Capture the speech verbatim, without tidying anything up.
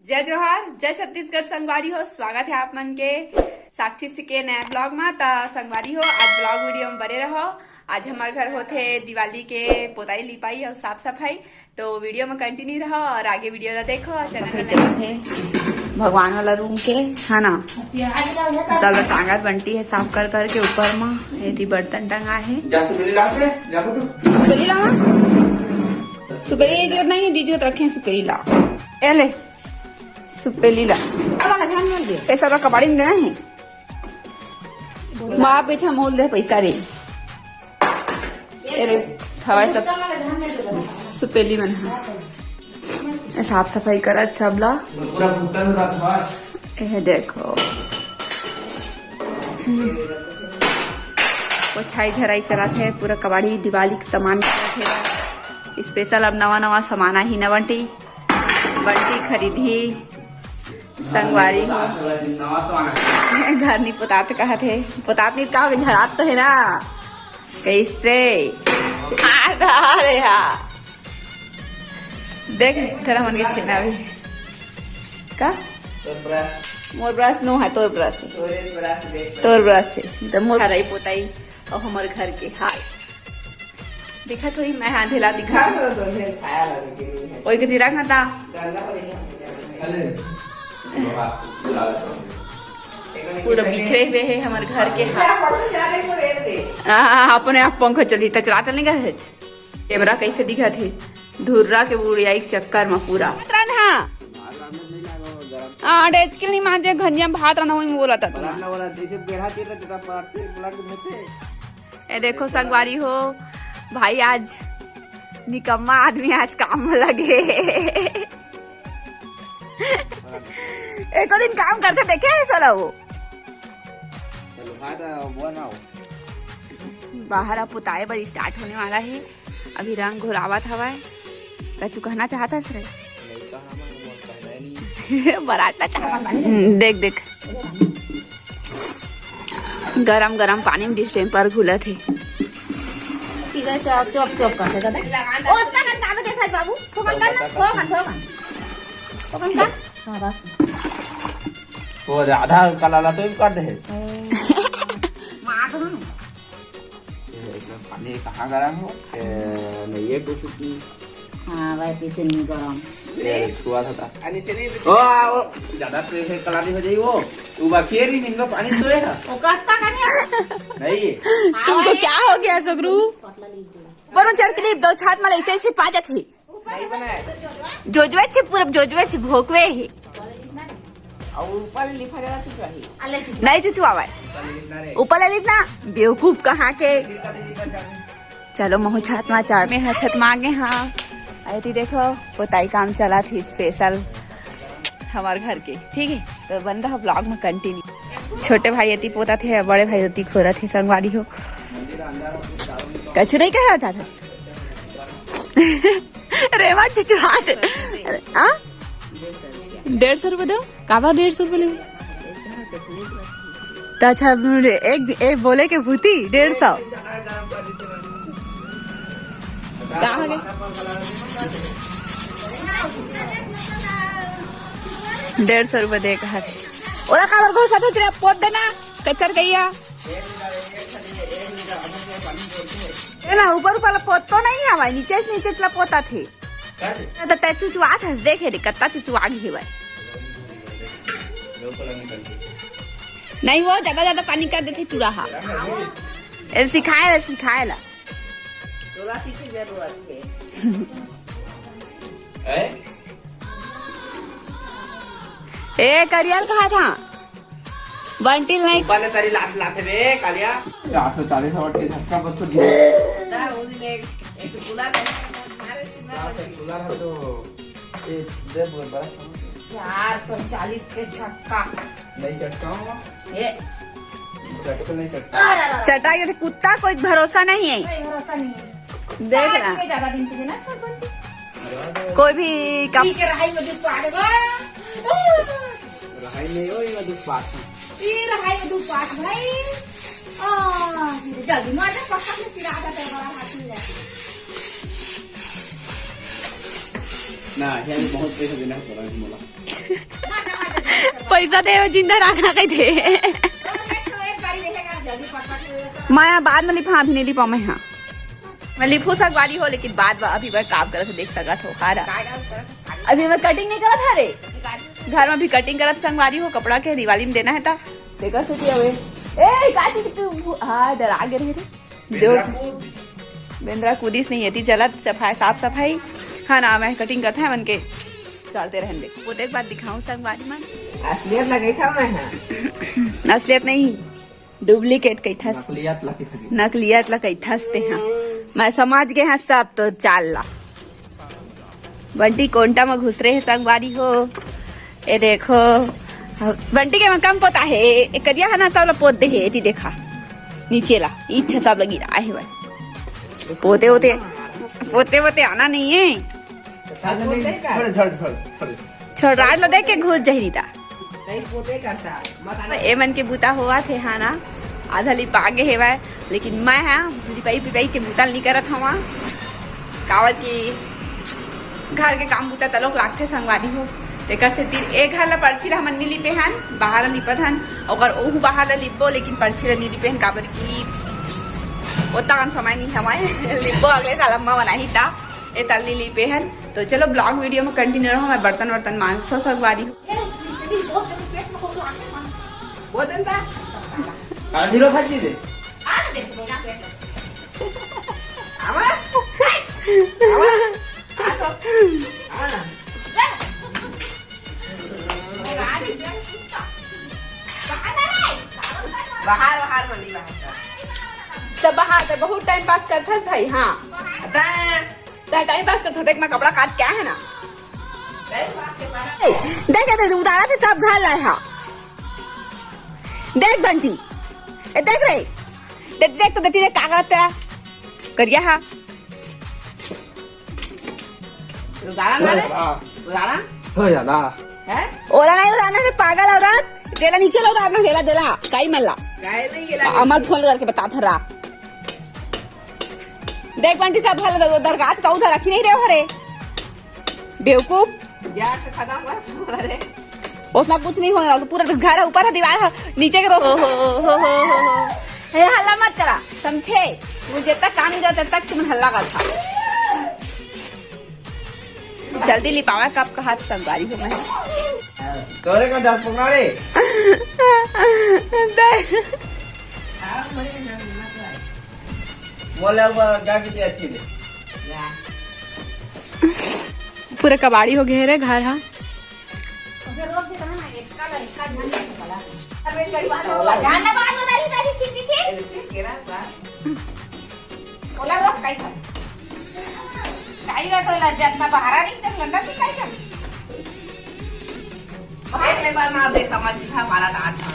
जय जोहार, जय छत्तीसगढ़ संगवारी हो, स्वागत है आप मन के साक्षी सी के नया ब्लॉग में। त संगवारी हो, आज ब्लॉग वीडियो में बने रहो। आज हमारे घर होथे दिवाली के पोताई लिपाई और साफ सफाई, तो वीडियो में कंटिन्यू रहो और आगे वीडियो ला देखो और चैनल ला देखो। भगवान वाला रूम के है ना, सब ला टांगत बंटी है साफ कर करके। ऊपर में एती बर्तन टंगा है। जा सुपेली ला रे, जा फुटू। सुपेली ला, सुपेली जरूरत नहीं, दीजिए तो रखे हैं सुपेली ला। ए ले, सुपेली ला। ए सब ला कबाड़ी में देना है। माँ पीछे मोल दे पैसा रे। ए रे, हवा सब सुपेली मन ह। ए साफ सफाई करत सब ला। पूरा भुगतान हो रहा था। ए देखो। पोछाई झराई चलत है, पूरा कबाड़ी दिवाली के सामान चलत है। स्पेशल अब नवा नवा सामान आही न बंटी, बंटी खरीदही संगवारी हो। घर नी पोतात कहत है, पोतात नी का हो गया, झरात तो है ना। कैसे? आधार है। देख, तेरा मन के छेना भी। का? तोर ब्रश। मोर ब्रश नो है, तोर ब्रश है। तोरे ब्रश देख। तोर ब्रश है। तो मोर हराई पोताई और हमर घर के हाल। देखा तो ही मैं हाथ हिला दिखा। घर में तो ढेर खाया लगे के नहीं है। ओई के तिरा खाता। गंदा पड़े है। अरे, बाबा, बुला लेता हूँ। पूरा बिखरे हुए है हमर घर के हाल। हाँ, हाँ, हाँ, अपने आप पंखा चली, त चला चल नहीं गए। कैमरा कैसे दिखत हे? धुर्रा के बुढ़ियाई के चक्कर में पूरा। भात रांधा। हाँ, डेचकिल नहीं मांजे, घनिया में भात रांधा, वही में बोला था तू। वाला, वाला, जैसे बेढ़ा चल रहा था, पलट के, पलट के धोते। ए देखो संगवारी हो, भाई आज निकम्मा आदमी आज काम में लगे। एको दिन काम करते देखे है साला वो। चलो, हाँ, तो वो ना हो। बाहर अब पुताए बर स्टार्ट होने वाला है, अभी रंग घुरावत हवय। कछु कहना चाहत हस रे? नहीं कहना, मैं वो कहना ही नहीं। बराटना चाहत हस। हम्म, देख देख, गरम गरम पानी में डिस्टेम्पर घुलत हे। सीधा चौक चौक चौक करथे दादा। ओ, उसका कन का देखत बाबू? थोकन कर ना, थोकन, थोकन। थोकन कर। हाँ, बस। वो आधा काला ला तो भी कर दे। मार दो ना। ये इसमें पानी कहाँ गरम हो? ए, नहीं, ये कुछ की। हाँ, भाई, पीछे नहीं गरम। ये छुआ था, था। ओ, आ, वो ज्यादा तो ये कलारी हो जाई वो। वो बाकी है नहीं, इनका पानी सोए है। वो काटता का नहीं? नहीं। तुमको क्या हो गया, सुगरू? ऊपर में चढ़ के नहीं, दो छात मारे, ऐसे, ऐसे पा जाती। नहीं बनाया। जोजवे छे, पूरा जोजवे छे, भोकवे हे। और ऊपर ले लिफा ज्यादा चुचवा ही। नहीं चुचवावे। ऊपर ले लिफ ना, बेवकूफ कहाँ के। चलो, महू छात मा चढ़ में हा, छत मा आगे हा। अरे देखो, पोताई काम चला थी स्पेशल हमारे घर के, ठीक है। तो बन रहा ब्लॉग में कंटिन्यू। छोटे भाई एती पोता थे, बड़े भाई ओती खोरा थे, संगवारी हो। कछु नहीं कहा जाता। रेवा चुचुआत। हाँ? डेढ़ सौ रुपये दो। काबर डेढ़ सौ रुपये लेबे? तो अच्छा, एक, एक बोले के भूती डेढ़ सौ। कहाँ गए? डेढ़ सौ रुपये दे कहा। ओला काबर घोसा था तेरा पोत देना, कचर गैया। ए ना, ऊपर ऊपर ला पोत तो नहीं हवा, नीचे से नीचे ला पोता थे। कर दे। ना तो तै चुचुआत हस, देखे रे, कत्ता चुचुआ गे हेवय। नहीं वो ज्यादा ज्यादा पानी कर देथे पूरा हा। ए, सिखाए ला, सिखाए ला। तोला सीखे जरूरत है। ए? ए, करियल कहा था? बंटिल नहीं। ऊपर ले तारी लात लाथे बे, कालिया। चार सौ चालीस वाट के झटका बस तो दिए। ना, उन्हीं ने एक, एक गुलाब है, मारे से ना बजे। गुलाब है तो, ए, दे बोल, बड़ा समझ। चार सौ चालीस के झटका। नहीं चटकाऊंगा। ए। चटका नहीं चटका। आ, आ, आ, आ। चटा के तो कुत्ता कोई भरोसा नहीं है। कोई भरोसा नहीं है। देख आज ना। के ज्यादा दिन के लिए ना छोड़ बंटी। कोई भी कम ठीक है, रहाई में दुख पाड़े बा। रहाई में हो, ये दुख पात है। ये रहाई में दुख पात भाई। आ, जल्दी मार दे, पक्का से फिर आ जाता है बड़ा हाथी है। ना, ये बहुत पैसा देना पड़ा है मोला। पैसा दे, जिंदा रखना कहिथे। मैं बाद में लिपहा, अभी नहीं लिपा मैं। हाँ, मैं लिपू संगवारी हो, लेकिन बाद में, अभी मैं काम करत हो, देख सकत हो। हारा, अभी मैं कटिंग नहीं करत हरे, घर में भी कटिंग करत संगवारी हो, कपड़ा के दिवाली में देना है ता। देखा से दिया वे। ए, का चीज तू? हाँ, डरा गे रहे रे। जो बेंद्रा कूदिस नहीं है, ती चलत सफाई, साफ सफाई। हाँ ना, मैं कटिंग करता है मन के, करते रहन दे। वो तो एक बात दिखाऊं संगवारी मन। असलियत लगई था मैं, हाँ। असलियत नहीं, डुप्लीकेट कहिथस। नकलियत ला कहिथस। नकलियत ला कहिथस ते, हाँ। मैं समझ गे हाँ सब, तो चाल ला। बंटी कोंटा में घुसरे हे संगवारी हो। ए देखो, बंटी के में कम पोता हे, ए करिया है ना, सब ला पोत दे हे। एती देखा, नीचे ला, इच्छा सब लगी रहा है भाई। पोते होते, पोते होते आना नहीं है। छोड़, छोड़, छोड़, छोड़। छोड़, राज ला देख के घुस जाही रीता। नहीं, पोते करता। ए मन के बूता होवत हे, हाँ ना, आधा लिपा गे हेवय, लेकिन मैं, हाँ, लिपाई पिपाई के बूता ल नी करत हवा। काबर कि घर के काम बूता तलोक लागथे संगवारी हो, तेकर सेती ए घर ला, परछी ला हमन नी लिपे हन, बाहर ला लिपत हन, ओकर ओहू बाहर ला लिपबो, लेकिन परछी ला नी लिपे हन, काबर कि ओतका कन समय नी हवय। लिपबो अगले साल, अम्मा बनाही ता, ए साल नी लिपे हन। तो चलो, ब्लॉग वीडियो में कंटिन्यू रहो। मैं बर्तन वर्तन मांजसो संगवारी हो। बोतल बा। काला धीरो खा चीज है। आवा। आवा। आ तो। आवा ना। बाहर, बाहर, मंडी बाहर। सब बाहर, तो बहुत टाइम पास करथस भाई। हाँ। अबे। तै टाइम पास करथस, देख मैं कपड़ा काट के आए है ना। ए, देख, देख, उतारा थे सब घर लाए हा। देख बंटी, ए, देख रे, देख, देख तो देती देख का करत हे करिया हा। उतारा ना रे, हाँ। उतारा। हो जाला। हैं? ओला नहीं उतारना रे पागल औरत, देला नीचे ला उतारना, देला, देला, काई मल्ला। काहे नहीं गेला? अमल फोन करके बता थरा। देख बंटी, सब भले दरगाह तो उधर रखी नहीं रहे हो रे। बेवकूफ। गैस खत्म कर तुम्हारे। ओसना कुछ नहीं होने वाला, पूरा घर है, ऊपर है, दीवार है, नीचे के रोज। हो, हो, हो, हो, हो, हो। ए, हल्ला मत करा, समझे? मुझे जब तक काम नहीं करता, तब तक तुम हल्ला करता। जल्दी लिपावा, कब कहा संगवारी हो मैं। तोरे का डर पकड़ा रे। दे। बोला हुआ गा के अच्छी दे। पूरा कबाड़ी हो गए रे घर हा। जाना बाहर में नहीं, नहीं, ठीक, ठीक। ओला रोक, काई कर। काई रहा तो इलाज जात ना बाहर आ रही, तो लंडा की काई कर। बाहर ले बार ना देख, समझ था, हमारा दांत था।